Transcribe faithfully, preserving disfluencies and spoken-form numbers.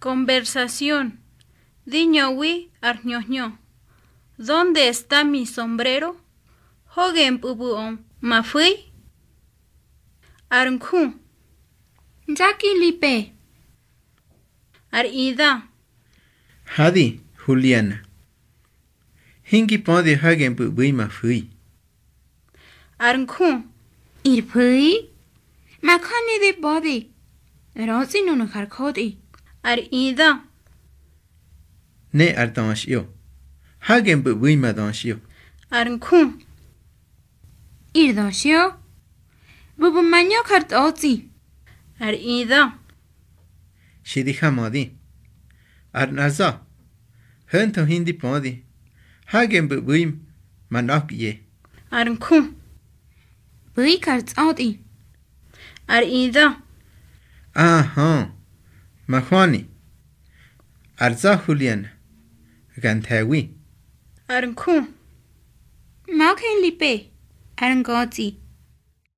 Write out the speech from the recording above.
Conversación. Di ñöwi ar hñö hñö. ¿Dónde está mi sombrero? ¿Hoge mpꞌu̱bu̱ꞌö ma fu̱i? Ar nju. Nzaki Lipe. Ar idö. Hadi, Huliana. Hingi pödi hage mꞌu̱ ꞌbu̱i ma fu̱i. Ar nju. Ir fu̱i. Majöni di pödi. ꞌRötsꞌi nunu̱ har jotꞌi. Ar idö. Ne ar döxꞌyo. Hage mꞌu̱ ꞌbu̱i ma döxꞌyo. Ar nju. Ir döxꞌyo. ꞌBu̱ ꞌbu̱ mañö jar tꞌotsꞌi. Ar idö. Xi di jamödi. Ar nꞌar za̱. Ho̱ntho hindi pödi. Hage mꞌu̱ ꞌbu̱i ma nꞌa̱kiye. Ar nju. ꞌBu̱i jar tsꞌötꞌi. Ar idö. Ahö. Mahwani. Ar za̱ Huliana. Ga nthe̱wi. Ar nju. Ma̱je Lipe. Ar ngotsꞌi.